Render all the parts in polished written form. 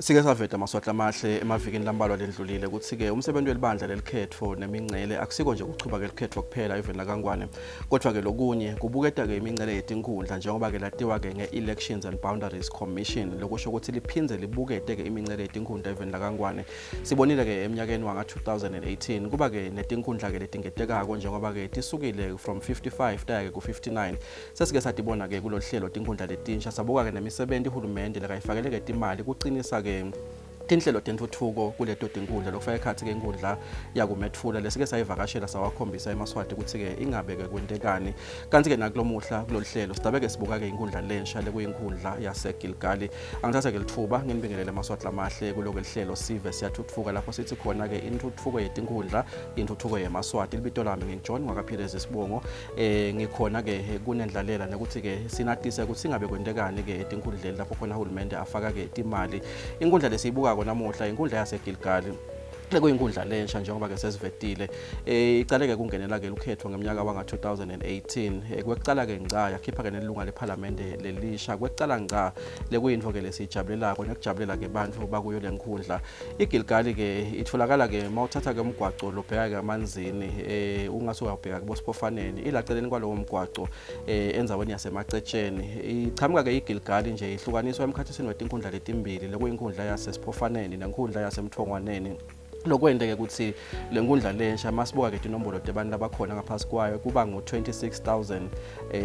Sike saveta Maswati Lamahle emavikini lambalwa lendlulile ukuthi-ke umsebenzi welibandla lelikhetfo nemingcele akusiko nje kuchuba-ke likhetfo kuphela eveni lakaNgwane, kodwa-ke lokunye kubuketa-ke imincele yetinkhundla njengoba-ke latiwa-ke nge-Elections and Boundaries Commission, lokusho ukuthi liphindze libukete-ke imincele yetinkhundla eveni lakaNgwane. Sibonile-ke eminyakeni wanga-2018 kuba-ke netinkhundla-ke letingetekako njengoba-ke tisukile from 55 taya-ke ku-59. Sesike satibona-ke kulolu hlelo tinkhundla letinsha, sabuka-ke nemisebenti hulumende lekayifakeleke timali kucinisa-ke tinhlelo tentfutfuko kuleto tinkhundla, lokufaka ekhatsi-ke inkhundla yakuMetfula lesike sayivakashela sawakhombisa emaSwati ukuthi-ke ingabe-ke kwentekani. Kantsi-ke nakulomuhla kulolu hlelo sidabe-ke sibuka-ke inkhundla lensha lekuyinkhundla yaseGilgali. Angithathe-ke litfuba nginibingelele emaSwati lamahle kuloku lihlelo Sive Siyathuthuka, lapho sithi khona-ke intfutfuko yetinkhundla intfutfuko yemaSwati. Libito lami nginguJohn wakaPhilezi Sibongo. Ngikhona-ke kunendlalela nekuthi-ke sinatise ukuthi ingabe kwentekani-ke etinkhundleni lapho khona hulumende afaka-ke timali. Inkhundla lesiyibukako namuhla inkhundla yaseGilgali, lekuyinkundla lensha njengoba-ke sesivetile. Icale-ke kungenela-ke lukhetfo ngeminyaka wanga-2018. Kwekucala-ke ngca yakhipha-ke nelilunga lephalamende lelisha kwekucala ngca, lekuyintfo-ke lesiyijabulelako nekujabulela-ke bantfu bakuyo le nkhundla. IGilgali-ke itfolakala-ke mawuthatha-ke umgwaco lobheka-ke amanzini, ungase uyawubheka kubosiphofaneni, ilaceleni kwalowo mgwaco endzaweni yaseMacetsheni. Ichamuka-ke iGilgali nje ihlukaniswa emkhatsini wetinkhundla letimbili, lekuyinkhundla yaseSiphofaneni nenkhundla yaseMthongwaneni. Lokwente-ke ukuthi le nkundla lensha masibuka-ke tinombolo tebantu labakhona ngaphasi kwayo kuba ngu-26,000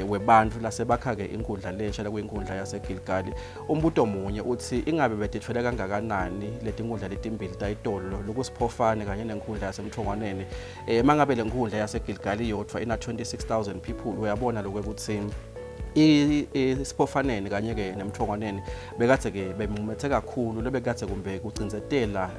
webantfu lasebakha-ke inkundla lensha lekuyinkhundla yaseGilgali. Umbuto munye uthi ingabe betitfwele kangakanani letinkundla letimbili tayitolo, lokusiphofane kanye nenkhundla yaseMthongwaneni. Mangabe le nkhundla yaseGilgali yodvwa ina 26,000 people, uyabona lokho ukuthi isiphofaneni kanye-ke nemthongwaneni bekadze-ke bemumethe kakhulu, lebekadze kumbe kucindzetela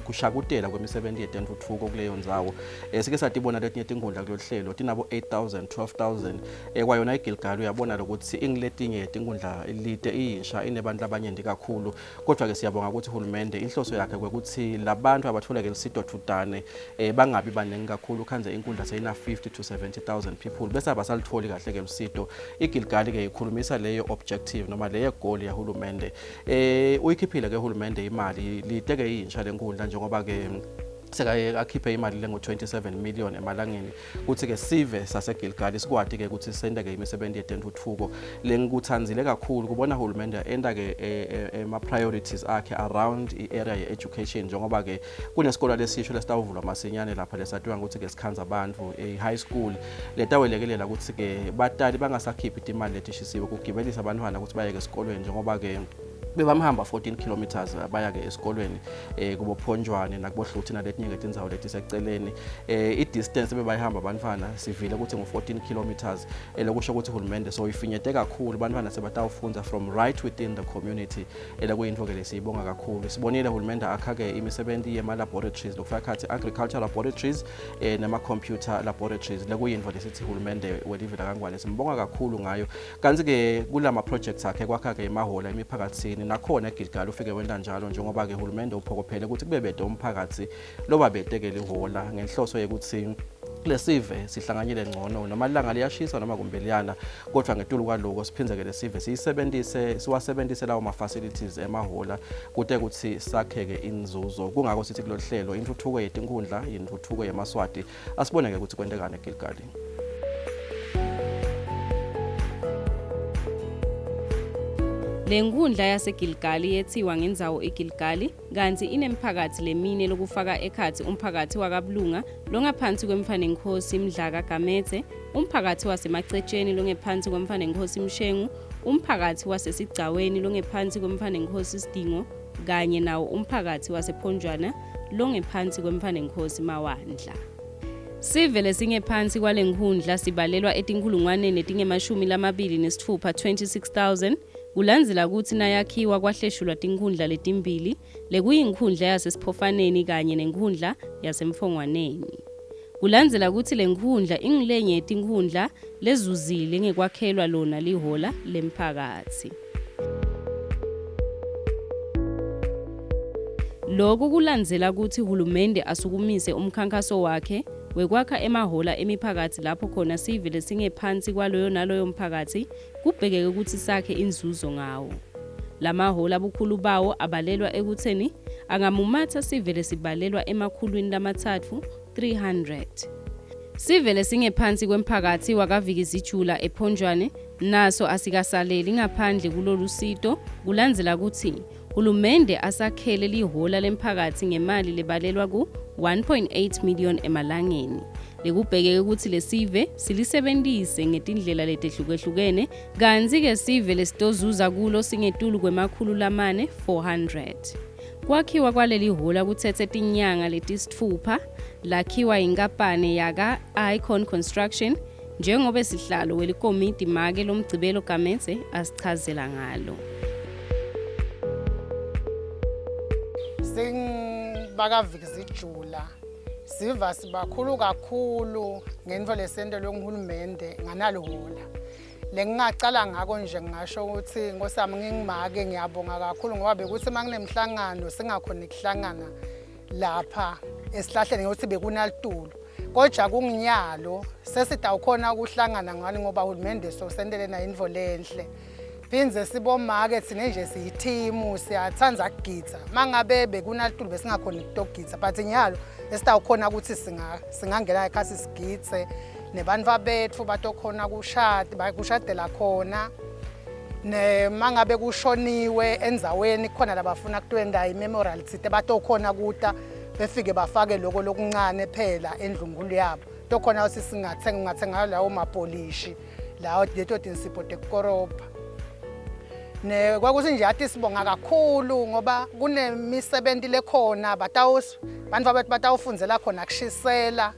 kushakutela kwemisebenti yetentfutfuko kuleyo ndzawo. Sike satibona letinye tinkhundla kulolu hlelo tinabo 8000, 12000. Kwayona iGilgali uyabona lokuthi ingiletinye yetinkundla lite iyintsha inebantu labanyenti kakhulu, kodwa-ke siyabonga ukuthi hulumende inhloso yakhe kwekuthi labantu abatholeke lusito dvutane bangabi baningi kakhulu, khandze inkundla seyina 50 to 70,000 people bese abasalitholi kahle-ke lusito. IGilgali-ke ikhulumisa leyo objective noma leyo goal yahulumende. Uyikhiphile-ke hulumende imali lite-ke iyintsha lenkundla njengoba-ke sekaye akhiphe imali lengu-27 million emalangeni kuthi-ke sive saseGilgali sikwati-ke ukuthi sente-ke imisebenti yetentfutfuko. Lengikutsandzile kakhulu kubona hulumende enta-ke ema-priorities akhe around i-area ye-education, njengoba-ke kunesikolo lesisho lesitawuvulwa masinyane lapha lesatiwa ngekutsi-ke sikhandza bantfu, i-high school letawelekelela ukuthi-ke batali bangasakhiphi timali letishisiwe kugibelisa bantfwana ukuthi bayeke esikolweni, njengoba-ke bebamhamba 14 kilometers baya-ke esikolweni kubophonjwane nakubohluthi naletinye-ke tindzawo letiseceleni. I-distance bebayihamba bantfwana sivile ukuthi ngu-14 kilometers, lokusho ukuthi hulumende soyifinyete kakhulu, bantfwana sebatawufundza from right within the community, lekuyintfo-ke lesiyibonga kakhulu. Sibonile hulumende akha-ke imisebenti yema-laboratories, lokufaka ekhatsi agriculture laboratories nema-computer laboratories, lekuyintfo lesithi hulumende welive lakaNgwane simbonga kakhulu ngayo. Kantsi-ke kulama-projects akhe kwakha-ke emahhola emiphakatsini, nakhona eGilgali ufike wenta njalo, njengoba-ke hulumende uphokophele ukuthi kube bete umphakatsi lobabete-ke lihola ngenhloso yekuthi lesive sihlanganyele ngcono noma lilanga liyashisa noma kumbe liyana, kodwa ngetulu kwaloko siphindze-ke lesive siyisebentise siwasebentise lawo ma-facilities emahhola kute kutsi sakheke inzuzo. Kungako sithi kulolu hlelo intfutfuko yetinkhundla intfutfuko yemaSwati. Asibone-ke ukuthi kwentekani eGilgali. Le nkundla yaseGilgali yethiwa ngendzawo iGilgali, kanti inemphakathi lemine lokufaka ekhatsi umphakathi wakaBulunga longaphansi kwemfanenkosi Mdlaka Gamedze, umphakathi waseMacetsheni longephansi kwemfanenkosi Mshengu, umphakathi waseSigcaweni longephansi kwemfanenkosi Sidingo, kanye nawo umphakathi wasePhonjwana longephansi kwemfanenkosi Mawandla. Sive lesingephansi kwale nkhundla sibalelwa etinkhulungwaneni letingemashumi lamabili nesitfupha, 26,000, kulandzela kutsi nayakhiwa kwahleshulwa tinkhundla letimbili, lekuyinkhundla yaseSiphofaneni kanye nenkhundla yaseMfongwaneni. Kulandzela kutsi le nkhundla ingulenye yetinkhundla lezuzile ngekwakhelwa lona lihhola lemphakatsi. Loku kulandzela kutsi hulumende asukumise umkhankhaso wakhe wekwakha emahhola emiphakatsi lapho khona sive lesingephansi kwaloyo naloyo mphakatsi kubhekeke kutsi sakhe inzuzo ngawo. Lamahhola bukhulu bawo abalelwa ekutheni angamumatha sivele sibalelwa emakhulwini lamathathu 300. Sivele singephansi kwemphakathi wakaVikizijula ePhonjwane naso asikasaleli ngaphandle kulolu sito kulandzela kutsi hulumende asakhele lihhola lemphakathi ngemali lebalelwa ku-1.8 million emalangeni. Lekubhekeke ukuthi lesive silisebentise ngetindlela letehlukehlukene kantsi-ke sive lesitozuza kulo singetulu kwemakhulu lamane 400. Kwakhiwa kwaleli hhola kutsetse tinyanga letisitfupha lakhiwa inkampani yaka Icon Construction njengobe sihlalo welikomiti make lomgcibelo Gamedze asichazela ngalo. SingibakaVikizijula siva sibakhulu kakhulu ngentfo lesentelwe nguhulumende nganalihola. Lengingacala ngako nje ngingasho ukuthi nkosami ngingimake ngiyabonga kakhulu ngoba bekuthi uma kunemhlangano singakhoni kuhlangana lapha esihlahleni ngokuthi bekunalitulo. Kodwa kunginyalo sesitawukhona ukuhlangana ngani ngoba uhulumende sosentele nayo intfo lenhle. Phindze sibomake thine nje siyithimu siyathanda kugidza. Mangabe bekunalitulo besingakhoni ukutogidza but nyalo esitawukhona ukuthi singangena ekhasi sigidze nebantfu betfu batokhona kushada kushadela khona. Ne mangabe kushoniwe endzaweni khona labafuna kutwenda i-memorial tsite batokhona kuta befike bafake loko lokuncane phela endlunkulu yabo. Tokhona ukuthi singathenga ungathenga lawo mapolishi lawo leto tinsipho tekukorobha. Ne kwakuthi nje athi sibonga kakhulu ngoba kunemisebenti lekhona bantfu bethu batawufundzela khona kushisela.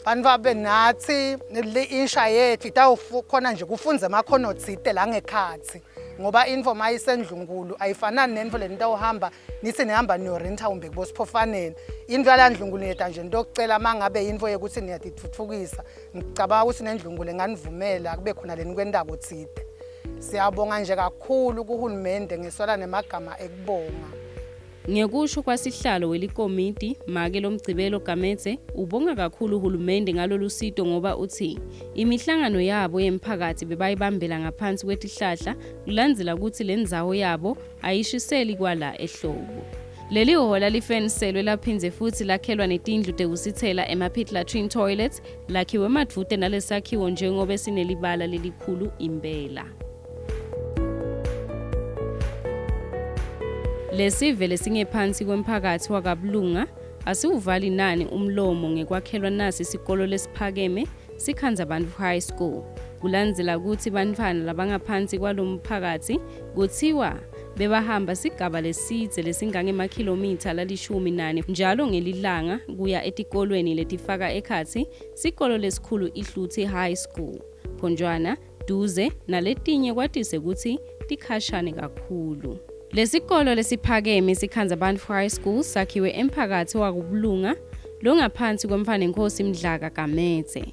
Bantfu abe nathi le insha yethu itawukhona nje kufundza emakhono tsite la ngekhatsi ngoba intfo mayisendlunkulu ayifanani nentfo lenitawuhamba nithi nihamba niyorenta kumbe kubosiphofaneni. Intfo yalandlunkulu niyeta nje nitokucela mangabe intfo yekuthi niyatitfutfukisa. Ngicabanga ukuthi nendlunkulu enganivumela kube khona lenikwentako tsite. Siyabonga nje kakhulu kuhulumende ngiswela nemagama ekubonga. Ngekusho kwasihlalo welikomiti make lomgcibelo Gamedze ubonga kakhulu uhulumende ngalolu sito ngoba utsi imihlangano yabo yemphakathi bebayibambela ngaphansi kwetihlahla kulandzela kutsi lendzawo yabo ayishiseli kwala ehlobo. Leli hhola lifeniselwe laphindze futsi lakhelwa netindlu tekusitsela ema-pit latrine toilets lakhiwe madvute nalesakhiwo njengobe sinelibala lelikhulu impela. Lesive lesingephansi kwemphakathi wakaBulunga asiwuvali nani umlomo ngekwakhelwa nasi isikolo lesiphakeme Sikhandza Bantfu High School. Kulandzela kutsi bantfwana labangaphansi kwalomphakathi kuthiwa bebahamba sigaba lesidze lesingangemakhilomitha lalishumi nane njalo ngelilanga kuya etikolweni letifaka ekhatsi sikolo lesikhulu iHluthi High School, Phonjwana, duze naletinye kwatise kutsi tikhashane kakhulu. Lesikolo lesiphakeme Sikhandza Bantfu High School sakhiwe emphakathi wakuBulunga longaphansi kwemfanenkosi Mdlaka Gamedze.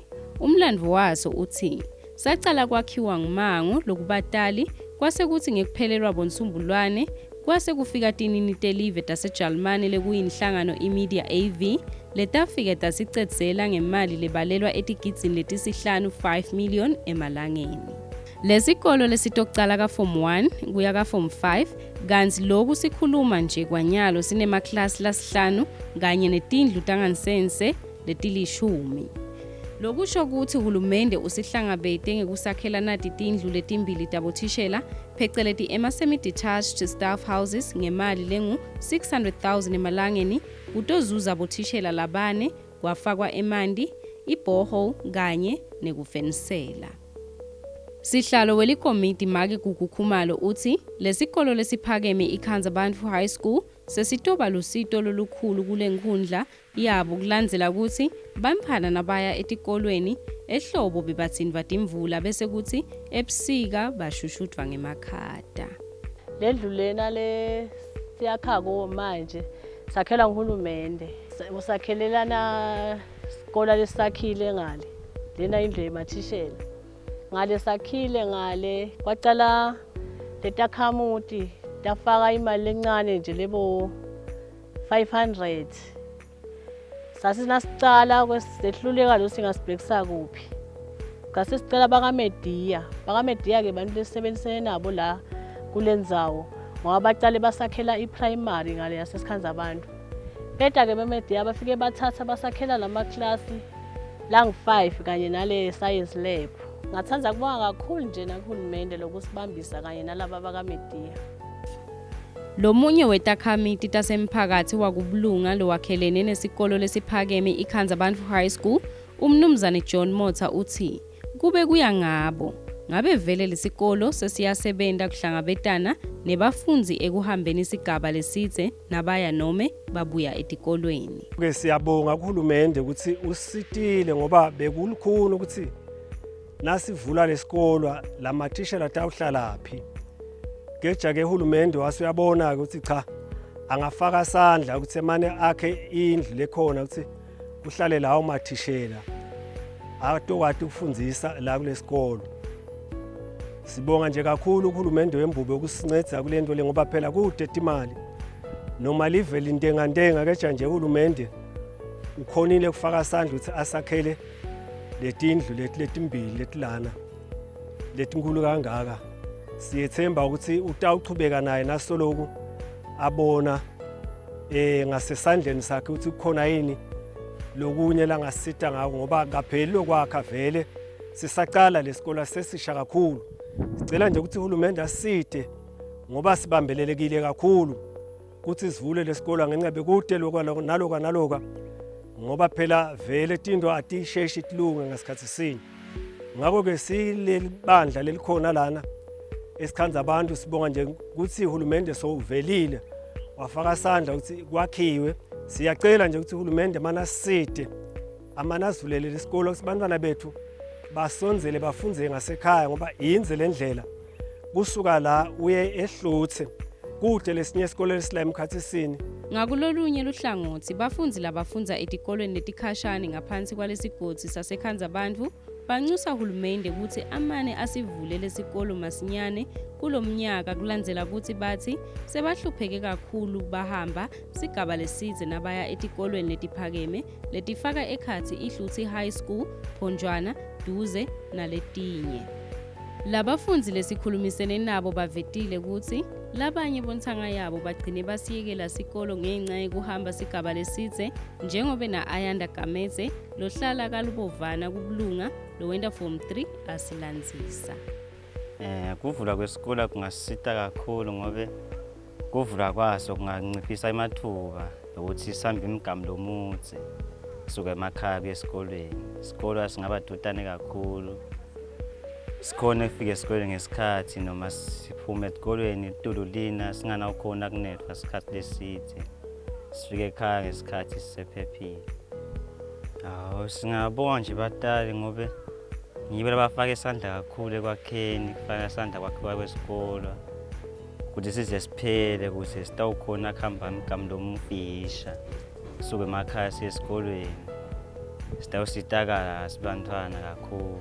Umlandvo waso utsi sacala kwakhiwa ngumango lokubatali kwase kutsi ngekuphelelwa bonsumbulwane kwase kufika tinini telive taseJalimane lekuyinhlangano iMedia AV letafike tasicedzela ngemali lebalelwa etigidzini letisihlanu 5 million emalangeni. Lesikolo lesitocala ka-Form 1 kuya ka-Form 5 kantsi loku sikhuluma nje kwanyalo sinemaklasi lasihlanu kanye netindlu tangansense letilishumi. Lokusho kutsi hulumende usihlangabete ngekusakhela nati tindlu letimbili tabothishela pheceleti ema-semi-detached staff houses ngemali lengu-600,000 emalangeni kutozuza bothishela labane kwafakwa emanti, i-borehole kanye nekufenisela. Sihlalo welikomiti make Gugu Khumalo utsi lesikolo lesiphakeme iKhandza Bantfu High School sesitoba lusito lolukhulu kule nkhundla yabo kulandzela kutsi bantfwana nabaya etikolweni ehlobo bebatsintfwa timvula bese kutsi ebusika bashushudvwa ngemakhata. Lendlu lena le siyakhako manje sakhelwa nguhulumende. Usakhelelana sikola lesakhile ngale. Lena indlu yemathishela. Ngale sakhile ngale kwacala letakhamuti tafaka imali lencane nje lebo 500. Sasinasicala kwesehluleka lo singasibhekisa kuphi. Ngase sicela bakaMedia, bakaMedia ke bantu lesebenzisene nabo la kulendzawo. Ngoba baqale basakhela i-primary ngale yaseSikhanzabantu. Qeda-ke beMediya bafike bathatha basakhela lamaklasi langu-5 kanye nale science lab. Ngathanda kubonga kakhulu nje nakuhulumende lokusibambisa kanye nalaba bakaMediya. Lomunye wetakhamiti tasemphakathi wakubulunga lowakhelene nesikolo lesiphakeme iKhanzabantu High School, umnumzane John Motha uthi kube kuya ngabo ngabe vele lesikolo sesiyasebenta kuhlangabetana nebafundzi ekuhambeni isigaba lesidze nabaya nome babuya etikolweni. Ke siyabonga kuhulumende ukuthi usitile ngoba bekulukhuni ukuthi nasivula lesikolo lamathishela atawuhlalaphi. Keja ke uhulumende wase uyabona ukuthi cha, angafaka sandla ukuthi emane akhe indlu lekhona ukuthi kuhlale lawo mathishela atokwati ukufundzisa la kulesikolo. Sibonga nje kakhulu uhulumende wembube ukusinceda kule nto le ngoba phela kude imali noma live lintengantenga, keja nje uhulumende ukhonile kufaka sandla ukuthi asakhele letindlu leti letimbili letilana letinkulu kangaka. Siyethemba ukuthi utawuchubeka naye nasoloku abona ngasesandleni sakhe ukuthi kukhona yini lokunye langasita ngako, ngoba kapheli lokwakha, vele sisacala lesikolo sesisha kakhulu. Sicela nje ukuthi uhulumende asite ngoba sibambelelekile kakhulu ukuthi sivule lesikolo ngenxa bekude lokwa naloka naloka, ngoba phela vele tinto atisheshi tilunge ngasikhathi sinye. Ngakho-ke sileli bandla lelikhona lana eSikhanzabantu, sibonga nje ukuthi uhulumende sowuvelile wafaka sandla ukuthi kwakhiwe. Siyacela nje ukuthi uhulumende mana asite, amane asivulele lesikolo ukuthi bantwana bethu basondzele bafunze ngasekhaya, ngoba yindze le ndlela kusuka la uye eHluthe, kude lesinye isikole lesila emkhathisini. Ngakulolunye luhlangothi, bafundzi labafundza etikolweni letikhashane ngaphansi kwalesigodzi saseKhanzabantu banxusa hulumende kutsi amane asivule lesikolo masinyane kulomnyaka, kulandzela kutsi batsi sebahlupheke kakhulu bahamba sigaba lesidze nabaya etikolweni letiphakeme letifaka ekhatsi iHluthi High School, Phonjwana, Duze naletinye. Labafundzi lesikhulumisene nabo bavetile kutsi labanye bontsanga yabo bagcine basiyekela sikolo ngenca yekuhamba sigaba lesidze, njengobe na-Ayanda Gamedze lohlala kaLubovana kubulunga lowenta form 3 asilandzisa. Kuvulwa kwesikole kungasita kakhulu ngobe kuvulwa kwaso kunganciphisa emathuba ukuthi sihambe imigamo lomudze kusuka emakhaya kuya esikolweni. Isikolo singaba dutane kakhulu, sikhone kufika esikolweni ngesikhathi noma siphume esikolweni litulu lina singanawukhona kunethwa isikhathi lesidze, sifike ekhaya ngesikhathi sisephephile. Hawu, singabonga nje batali ngobe ngibo labafaka isandla kakhulu ekwakheni, kufaka isandla kwakhiwa kwesikolo ukuthi size siphele ukuze sitawukhona kuhamba imigamo lomfisha kusuke emakhaya siye esikolweni, sitawusitakala sibantwana kakhulu.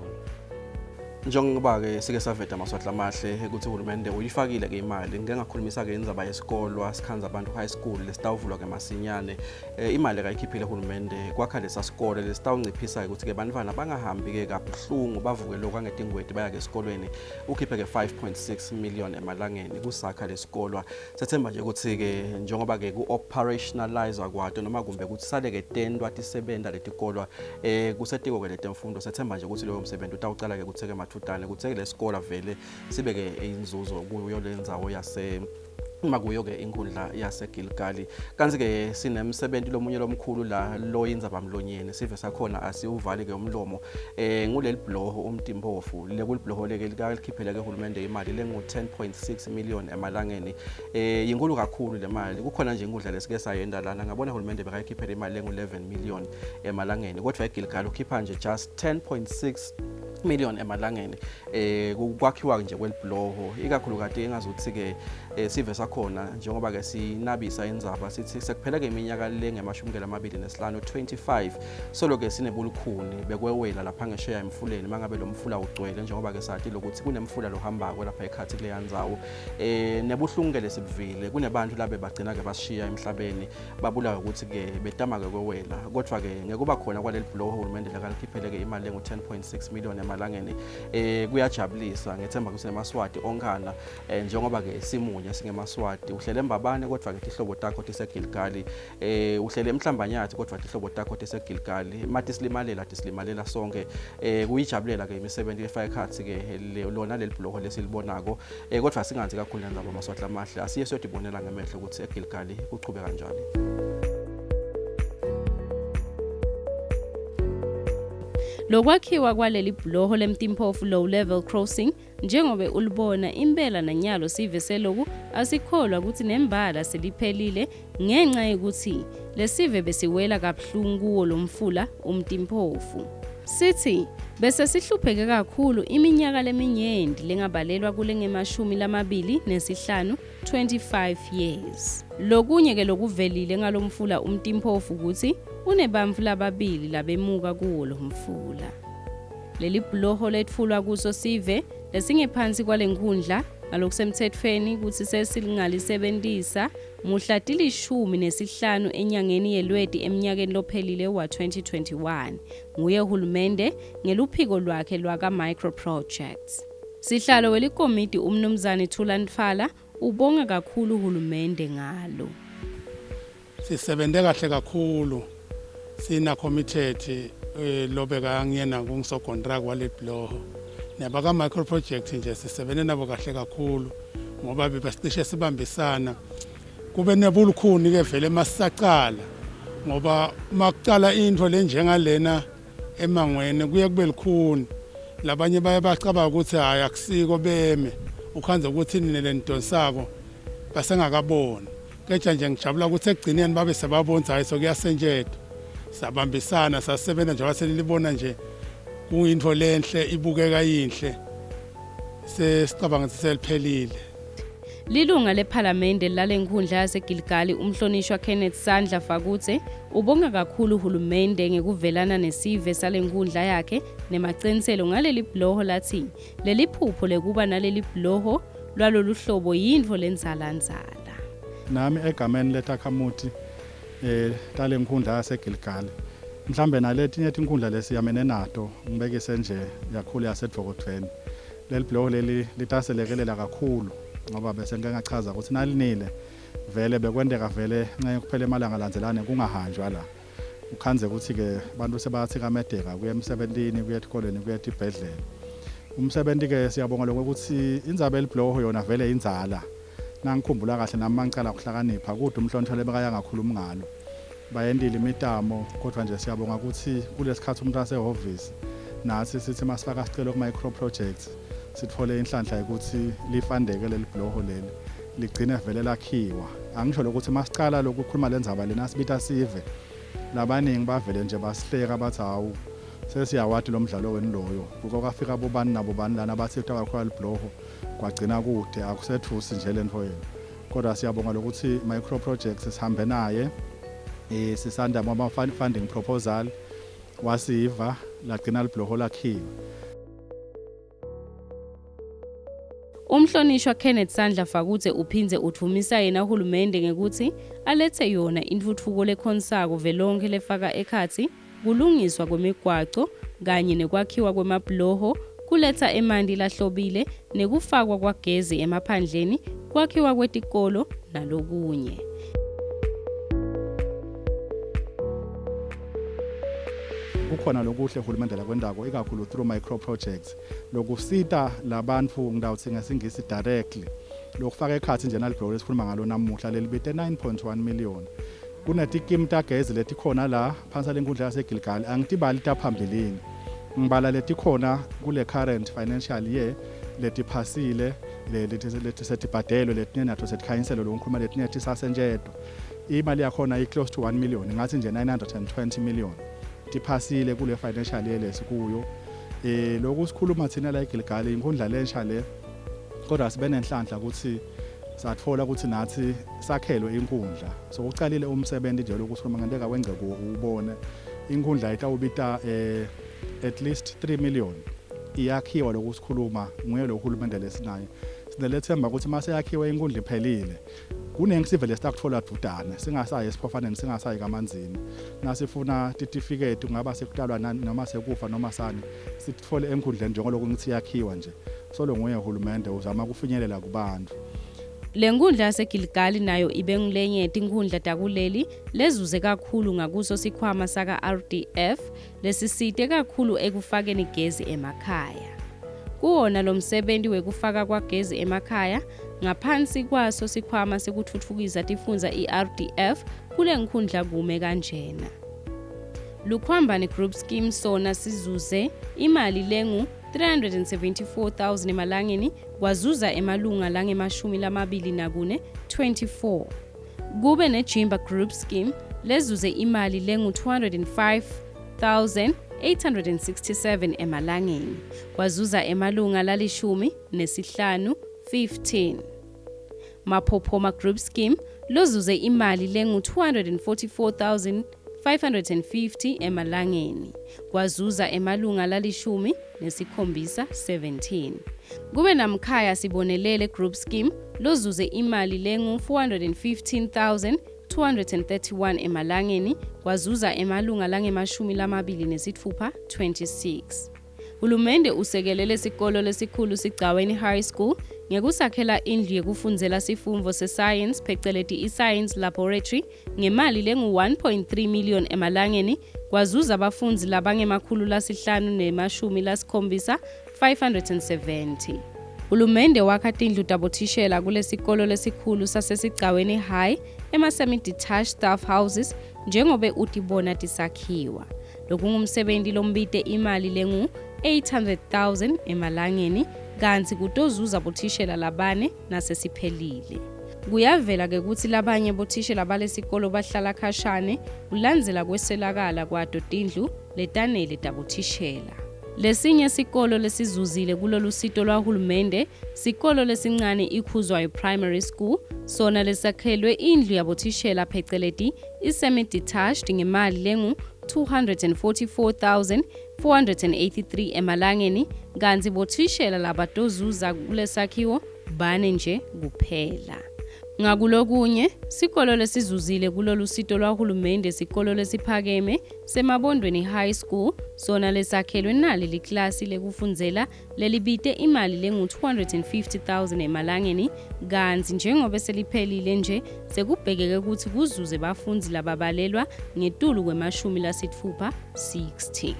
Njengoba-ke sike saveta amaswahla amahle ukuthi uhulumende uyifakile-ke imali, ngike ngakhulumisa-ke indzaba yesikolo Sikhanzabantu High School lesitawuvulwa-ke masinyane. Imali akayikhiphile uhulumende kwakha lesa sikole lesitawunciphisa-ke ukuthi-ke bantwana bangahambi-ke kabuhlungu bavuke lokhu angetingweti baya-ke esikolweni. Ukhiphe-ke 5.6 million emalangeni kusakha lesikolwa. Sethemba nje ukuthi-ke njengoba-ke ku-operationalize kwato noma kumbe ukuthi sale-ke tentwa tisebenta letikolwa kusetiko-ke letemfundo, sethemba nje ukuthi loyo msebenzi utawucala-ke kutheke mathutane kutheke lesikolo vele sibe-ke inzuzo kuyo le ndzawo yase uma kuyo-ke inkundla yaseGilgali. Kanti-ke sinemsebenzi lomunye lomkhulu la loyindzaba mlonyeni, sive sakhona asiwuvali-ke umlomo, nguleli bhuloho uMtimpofu. Lekulibhuloho leke likalikhiphele-ke uhulumende imali lengu-10.6 million emalangeni. Yinkulu kakhulu le mali. Kukhona nje inkundla lesike sayenda lana, ngabona uhulumende bekayikhiphela imali lengu-11 million emalangeni, kodwa eGilgali ukhipha nje just 10.6 million emalangeni kwakhiwa nje kwelibhuloho, ikakhulukati engazuthi-ke sive sakhona njengoba ke sinabisa indzaba sithi sekuphele ke iminyaka le nge-25, 25 solo ke sinebulukhuni bekwewela lapha ngesheya emfuleni mangabe lo mfula ugcwele, njengoba ke sathi lokuthi kunemfula lohambako lapha ekhathi kuleya ndzawo. Nebuhlungu ke lesibuvile, kunebantu labe bagcina ke bashiya emhlabeni babulawa ukuthi ke betama ke kwewela, kodwa ke ngekuba khona kwaleli bhuloho uhulumende lakalikhiphele ke imali lengu 10.6 million emalangeni, kuyajabulisa. Ngethemba ukuthi nemaswati onkana njengoba ke simunye nje singemaswati. Uhlele eMbabane kodwa ke tihlobo takho tiseGilgali, uhlele eMhlambanyathi kodwa tihlobo takho tiseGilgali. Mati silimalela tisilimalela sonke, kuyijabulela ke imisebenzi lefaka ekhatsi ke lona leli bhuloho lesilibonako, kodwa singanzi kakhulu lendzaba Maswati lamahle. Asiye siyotibonela ngemehlo ukuthi eGilgali kuchube kanjani. Lokwakhiwa kwaleli bhuloho leMtimphofu Low Level Crossing njengobe ulibona impela nanyalo sive seloku asikholwa ukuthi nembala seliphelile ngenxa yokuthi lesive besiwela kabuhlungu kuwo lo mfula uMtimphofu. Sithi bese sihlupheke kakhulu iminyaka leminyenti lengabalelwa kule nge-25, 25 years. Lokunye ke lokuvelile ngalomfula uMtimphofu ukuthi unebantfu lababili labemuka kuwo lo mfula. Leli bhuloho letfulwa kuso sive lesingephansi kwale nkundla ngalokusemthethweni ukuthi sesingalisebentisa muhla 15 enyangeni yeLweti eminyakeni lophelile wa-2021 nguye hulumende ngeluphiko lwakhe lwaka-Micro Projects. Sihlalo welikomidi umnumzane Thulani Tfwala ubonga kakhulu hulumende ngalo. Sisebenze kahle kakhulu sina committee lobeka ngiyena kungisokontract wale bloho nabaka micro project nje sisebenze nabo kahle kakhulu ngoba bebasicishe sibambisana. Kube nebulukhuni ke vele masisaqala ngoba makuqala into lenjengalena emangweni kuye kube lukhuni, labanye baye bacabanga ukuthi hayi akusiko beme ukhanze ukuthi nine lenidonsako basengakaboni. Kepha nje ngijabula ukuthi ekugcineni babe sebabona hayi sokuyasentshetwa, sabambisana sasebenza njengoba senilibona nje kuyinto lenhle ibukeka yinhle, sesicabanga ukuthi seliphelile. Lilunga lephalamende lalenkundla yaseGilgali umhlonishwa Kenneth Sandla Fakutse ubonga kakhulu hulumende ngekuvelana nesive salenkundla yakhe nemaciniselo ngaleli bhuloho, lathi leli phupho lekuba naleli bhuloho lwalolu hlobo yintfo lenzalanzala. Nami egameni letakhamuti tale nkundla yaseGilgali, mhlambe naletinye tinkhundla lesiyamene nato, ngibekise nje kakhulu yaseDvokodvweni, leli bhuloho leli litaselekelela kakhulu ngoba bese ngike ngachaza ukuthi nalinile vele bekwenteka vele ncenye kuphela emalanga alandzelane kungahanjwa la, ukhanze ukuthi-ke bantu sebayathikamedeka kuya emsebentini, kuya etikolweni, kuya etibhedlela. Umsebenti-ke siyabonga lokho ukuthi indzaba elibhuloho yona vele indzala. Nangikhumbula kahle nami mangicala kuhlakanipha kude umhlonishwa lebekaya ngakhulumi ngalo, bayentile imitamo, kodwa nje siyabonga ukuthi kulesikhathi umuntu asehhovisi nathi sithi masifaka sicelo ku-micro projects sithole inhlanhla yokuthi lifandeke leli bhuloho leli ligcine vele lakhiwa. Angisho lokuthi masicala lokukhuluma lendzaba lena sibita sive labaningi bavele nje basihleka bathi hawu sesiyawati lo mdlalo wenu loyo, kuko kwafika bobani nabo bani lana bathi kutawakhiwa libhuloho kwagcina kude akusethusi nje lento yenu. Kodwa siyabonga lokuthi micro projects sihambe naye, sisanda ama funding proposal wasiva lagcina libhuloho lakhiwe. Umhlonishwa Kenneth Sandla Fakutse uphindze uthumisa yena hulumende ngekuthi alethe yona intfutfuko lekhonsako velonke lefaka ekhatsi kulungiswa kwemigwaco kanye nekwakhiwa kwemabhuloho, kuletha emanti lahlobile nekufakwa kwagezi emaphandleni, kwakhiwa kwetikolo nalokunye. Kukhona lokuhle uhulumende lakwendako ikakhulu through micro projects lokusita labantu ngidawuthi ngesingisi directly, lokufaka ekhatsi nje nalibhuloho lesikhuluma ngalo namuhla lelibite 9.1 million. Kunetikimu tagezi letikhona la phansi lenkundla yaseGilgali, angitibali taphambilini, ngibala letikhona kule current financial year letiphasile leti setibhadelwe, letinye nato setikhanyiselwe lokukhuluma, letinye tisasentshetwa. Imali yakhona i-close to 1 million, ngathi nje 920 million tiphasile kule financial year lesikuyo. Lokhu sikhuluma thina la eGilgali inkundla lensha le, kodwa sibe nenhlanhla ukuthi sathola ukuthi nathi sakhelwe inkundla, so ucalile umsebenzi nje lokhu sikhuluma ngenteka wengce kuwo ubone inkundla itawubita at least 3 million iyakhiwa. Lokhu sikhuluma nguye lo hulumende lesinaye, sinelethemba ukuthi mase yakhiwe inkundla iphelile kuningi sivele sitakuthola dudane, singasayi esiphofaneni, singasayi kamanzini. Nasifuna titifiketi kungaba sekutalwa noma sekufa noma sani, sitfole enkundleni njengalokhu ngithi yakhiwa nje. Solo nguye uhulumende uzama kufinyelela kubantu. Le nkundla yaseGilgali nayo ibe ngulenye yetinkhundla takuleli lezuze kakhulu ngakuso sikhwama saka-RDF lesisite kakhulu ekufakeni gezi emakhaya. Kuwona lo msebenzi wekufaka kwagezi emakhaya ngaphansi kwaso sikhwama sekutfutfukisa tifundza i-RDF kule nkhundla kume kanjena. Lukhwambane Group Scheme sona sizuze imali lengu 374,000 emalangeni kwazuza emalunga langema-24 24. Kube neJimba Group Scheme lezuze imali lengu 205,867 emalangeni kwazuza emalunga lalishumi nesihlanu 15. Maphophoma Group Scheme lozuze imali lengu 244,550 emalangeni kwazuza emalunga lalishumi nesikhombisa 17. Kube namkhaya sibonelele Group Scheme lozuze imali lengu 415,231 emalangeni kwazuza emalunga langema-26 26. Hulumende usekelele sikolo lesikhulu Sigcaweni High School ngekusakhela indlu yekufundzela sifundvo sescience pheceleti i-science laboratory ngemali lengu-1.3 million emalangeni kwazuza abafundzi labangema-570 570. Hulumende wakha tindlu tabothishela kulesikolo lesikhulu saseSigcaweni High ema-semi-detached staff houses njengobe utibona tisakhiwa. Lokungumsebenzi lombite imali lengu-800,000 emalangeni kantsi kutozuza bothishela labane nasesiphelile. Kuyavela-ke kutsi labanye bothishela balesikolo bahlala khashane kulandzela kweselakala kwato tindlu letanele tabothishela. Lesinye sikolo lesizuzile kulolu sito lwahulumende sikolo lesincane iKhuzwayo Primary School sona lesakhelwe indlu yabothishela pheceleti i-semi-detached ngemali lengu 244,483 emalangeni kantsi bothishela labatozuza kulesakhiwo bane nje kuphela. Ngakulokunye, sikolo lesizuzile kulolu sito lwahulumende sikolo lesiphakeme seMabondweni High School sona lesakhelwe nali liklasi lekufundzela lelibite imali lengu-250,000 emalangeni kantsi njengobe seliphelile nje sekubhekeke kutsi kuzuze bafundzi lababalelwa ngetulu kwema-60 60.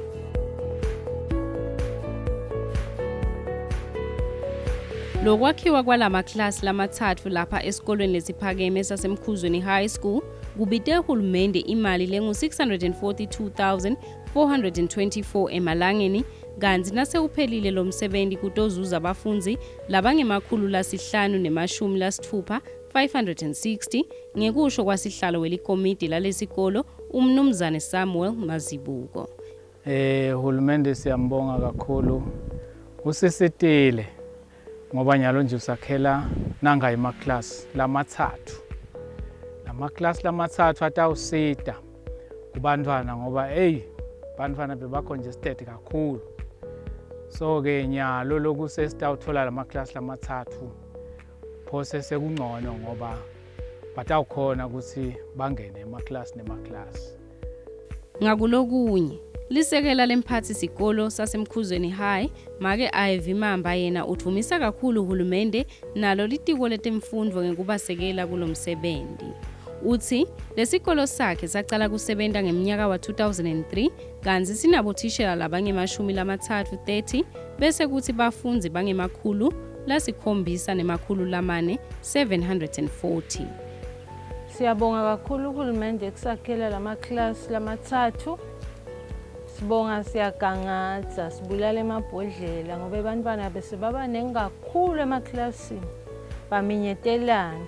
Lokwakhiwa kwalamaklasi lamatsatfu lapha esikolweni lesiphakeme saseMkhuzweni High School kubite hulumende imali lengu-642,424 emalangeni kantsi nasewuphelile lo msebenzi kutozuza bafundzi labangema-560 560 ngekusho kwasihlalo welikomidi lalesikolo umnumzane Samuel Mazibuko. Hulumende siyambonga kakhulu, usisitile ngoba nyalo nje usakhela nanga emaklasi lamatsatfu. Lamaklasi lamatsatfu atawusita kubantfwana ngoba hey bantfwana beba-congested kakhulu. So ke nyalo loku sesitawuthola lamaklasi lamatsatfu phose sekungcono ngoba batawukhona ukuthi bangene emaklasi nemaklasi. Ngakulokunye, lisekela lemphathi sikolo saseMkhuzweni High make Ivy Mamba yena udvumisa kakhulu hulumende nalo litiko letemfundvo ngekubasekela kulomsebenzi. Utsi lesikolo sakhe sacala kusebenta ngeminyaka wa-2003 kantsi sinabothishela labangema-30 30 bese kuthi bafundzi bangema-704 740. Siyabonga kakhulu uhulumende kusakhela lamaklasi lamatsatfu. Sibonga siyagangatsa sibulala emabhodlela ngoba abantwana bese babanengi kakhulu emaklasini baminyetelana.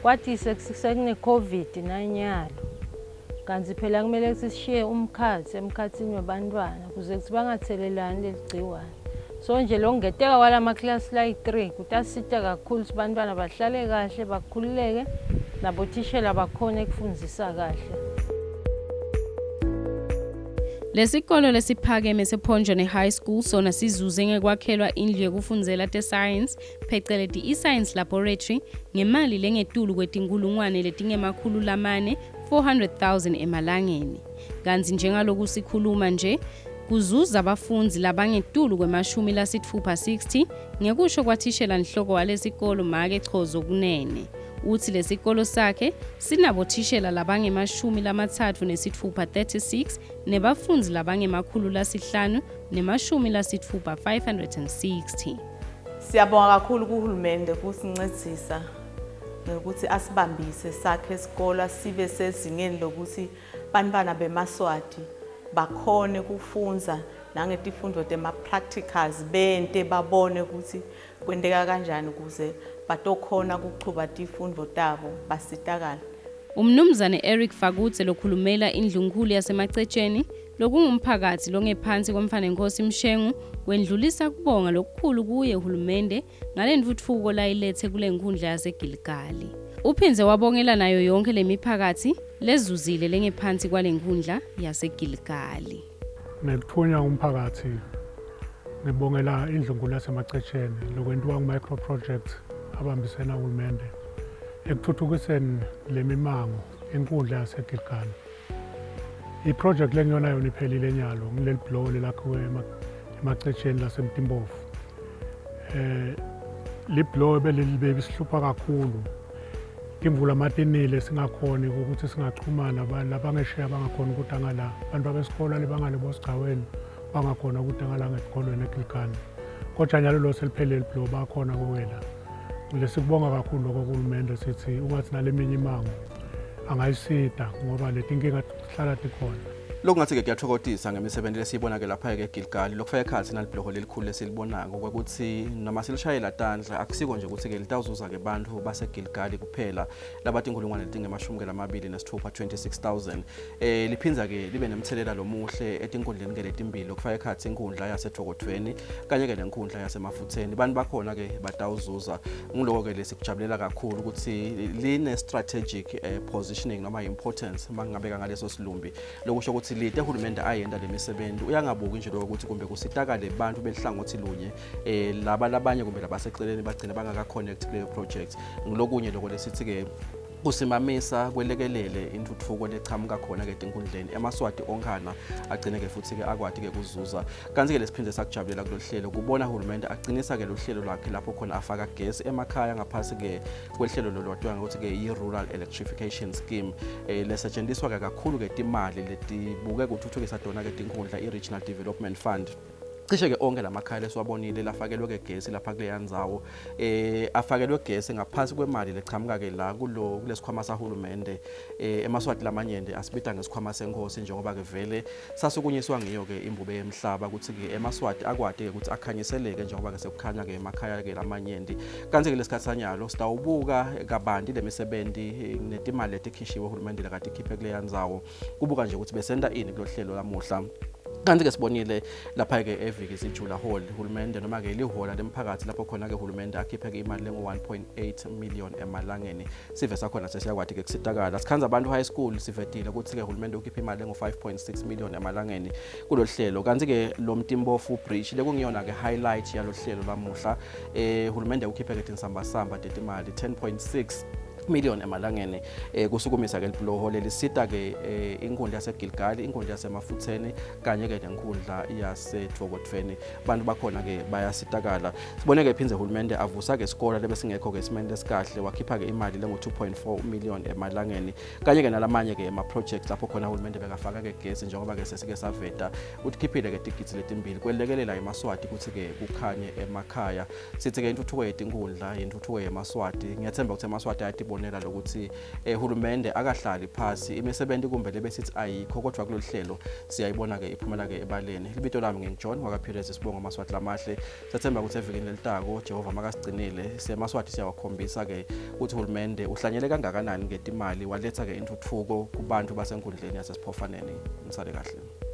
Kwathi sekune-COVID nanyalo kanti phela kumele sishiye umkhathi emkhathini wabantwana ukuze kuthi bangathelelani leli gciwane. So nje lokungeteka kwalamaklasi layi-3 kutasita kakhulu ukuthi bantwana bahlale kahle bakhululeke nabothishela bakhone ukufundzisa kahle. Lesikolo lesiphakeme sePhonjwane High School sona sizuze ngekwakhelwa indlu yekufundzela te-science pheceleti i-science laboratory ngemali lengetulu kwetinkulungwane letingema-400 400,000 emalangeni. Kantsi njengaloku sikhuluma nje Kuzuza abafundzi labangetulu kwemashumi lasitfupha 60 ngekusho kwathishela nhloko walesikolo make Chozo Kunene. Uthi lesikolo sakhe sinabothishela labangemashumi lamatsatfu nesitfupha 36 nebafundzi labangemakhulu lasihlanu nemashumi lasitfupha 560. Siyabonga kakhulu kuhulumende kusincedisa ngokuthi asibambise sakhe isikolo sibe sezingeni lokuthi bantwana bemaSwati bakhone kufundza nangetifundo tema-practicals bente babone ukuthi kwenteka kanjani ukuze batokhona kuchuba tifundvo tabo basitakale. Umnumzane Eric Fakudze lokhulumela indlunkulu yaseMacetsheni lokungumphakathi longephansi komfanenkosi Mshengu wendlulisa kubonga lokukhulu kuye uhulumende ngalentfutfuko layilethe kule nkundla yaseGilgali. Uphindze wabongela nayo yonke lemiphakathi lezuzile lengephansi kwale nkundla yaseGilgali. Ngekuthunywa umphakathi ngibongela indlunkulu yaseMacetsheni lokwentiwa ngu-micro project abambisene uhulumende ekuthuthukiseni le mimango inkundla yaseGilgali. I-project lengiyona yona iphelile nyalo ngileli bhuloho lelakhiwe eMacetsheni laseMtimbovu. Libhuloho belisihlupha kakhulu. Imvula matinile singakhoni ukuthi singachumana labangesheya bangakhona ukuthi angala abantu abesikolo lebangale bosigcaweni bangakhona ukuthi angala ngesikolweni eGilgali. Kodwa nyalo lo seliphelile libhuloho bakhona kuwela. Lesikubonga kakhulu lokho kuhulumende sithi ungathi naleminye imango angayisida ngoba letinkinga tihlala tikhona. Lokungathi-ke kuyathokozisa ngemisebenzi lesiyibona-ke lapha-ke eGilgali lokufaka ekhatsi nalibhuloho lelikhulu lesilibonako kwekuthi noma silishayela tandla akusiko nje ukuthi-ke litawuzuza-ke bantfu baseGilgali kuphela labatinkhulungwane letingemashumi lamabili nesitfupha 26,000 liphindza-ke libe nemthelela lomuhle etinkundleni-ke letimbili lokufaka ekhatsi inkundla yaseDvokodvweni kanye-ke nenkundla yasemafutheni. Bantu bakhona-ke batawuzuza. Nguloko-ke lesikujabulela kakhulu ukuthi line-strategic positioning noma importance mangingabeka ngaleso silumbi lokusho ukuthi lite uhulumende ayenta lemisebenzi uyangabuki nje lokho ukuthi kumbe kusitakale bantu belihlangothi lunye laba labanye kumbe labaseceleni bagcina bangaka-connect kuleyo project. Ngilokunye lokho lesithi-ke kusimamisa kwelekelele intuthuko lechamuka khona-ke etinkundleni emaSwati onkhana agcine-ke futhi-ke akwati-ke kuzuza. Kanti-ke lesiphinde sakujabulela kulolu hlelo kubona uhulumende aqinisa-ke lo hlelo lwakhe lapho khona afaka gesi emakhaya ngaphasi-ke kwehlelo lolwatiwa ngokuthi-ke i-rural electrification scheme lesetshenziswa-ke kakhulu-ke timali letibuke kuthuthukisa tona-ke tinkundla i-regional development fund. Cishe-ke onke lamakhaya lesiwabonile lafakelwe-ke gesi lapha kuleya ndzawo afakelwe gesi ngaphasi kwemali lechamuka-ke la kulo kulesikhwama sahulumende emaSwati lamanyenti asibita ngesikhwama senkosi njengoba-ke vele sasukunyiswa ngiyo-ke imbube yemhlaba ukuthi-ke emaSwati akwati-ke ukuthi akhanyiseleke njengoba-ke sekukhanya-ke emakhaya-ke lamanyenti. Kanti-ke lesikhathi sanyalo sitawubuka kabanti lemisebenzi netimali letikhishiwe uhulumende lekade ikhiphe kuleya ndzawo kubuka nje ukuthi besenta ini kulolu hlelo lamuhla. Kanti-ke sibonile lapha-ke eviki Jula Hall uhulumende noma-ke lihola lemphakathi lapho khona-ke uhulumende akhiphe-ke imali lengu-1.8 million emalangeni sive sakhona sesiyakwati-ke kusitakala. Sikhandza abantu high school sivetile ukuthi-ke uhulumende ukhiphe imali lengu-5.6 million emalangeni kulolu hlelo. Kanti-ke lo Mtimbofu Bridge lekungiyona-ke highlight yalo hlelo lamuhla uhulumende ukhiphe-ke tinsambasamba tetimali 10.6 million emalangeni kusukumisa ke libhuloho lelisita ke inkundla yaseGilgali, inkundla yasemafutheni kanye ke nenkundla yaseDvokodvweni. Bantu bakhona ke bayasitakala. Sibone ke phindze uhulumende avusa ke isikole lebesingekho ke esimeni lesikahle wakhipha ke imali lengu 2.4 million emalangeni kanye ke nalamanye ke ema projects lapho khona uhulumende bekafaka ke gesi njengoba ke sesike saveta utikhiphile ke tigidzi letimbili kwelekelela emaSwati ukuthi ke kukhanye emakhaya. Sithi ke intuthuko yetinkundla intuthuko yemaSwati. Ngiyathemba ukuthi emaSwati ayatibonela lokuthi uhulumende akahlali phasi imisebenzi kumbe lebesithi ayikho kodwa kulolu hlelo siyayibona ke iphumela ke ebaleni. Libito lami nginguJohn wakaPires sibonga amaSwati lamahle. Sathemba ukuthi evikini lelitako Jehova makasigcinile semaSwati siyawakhombisa ke ukuthi uhulumende uhlanyele kangakanani ngetimali waletha ke intuthuko kubantu basenkundleni yasesiphofaneni. Nisale kahle.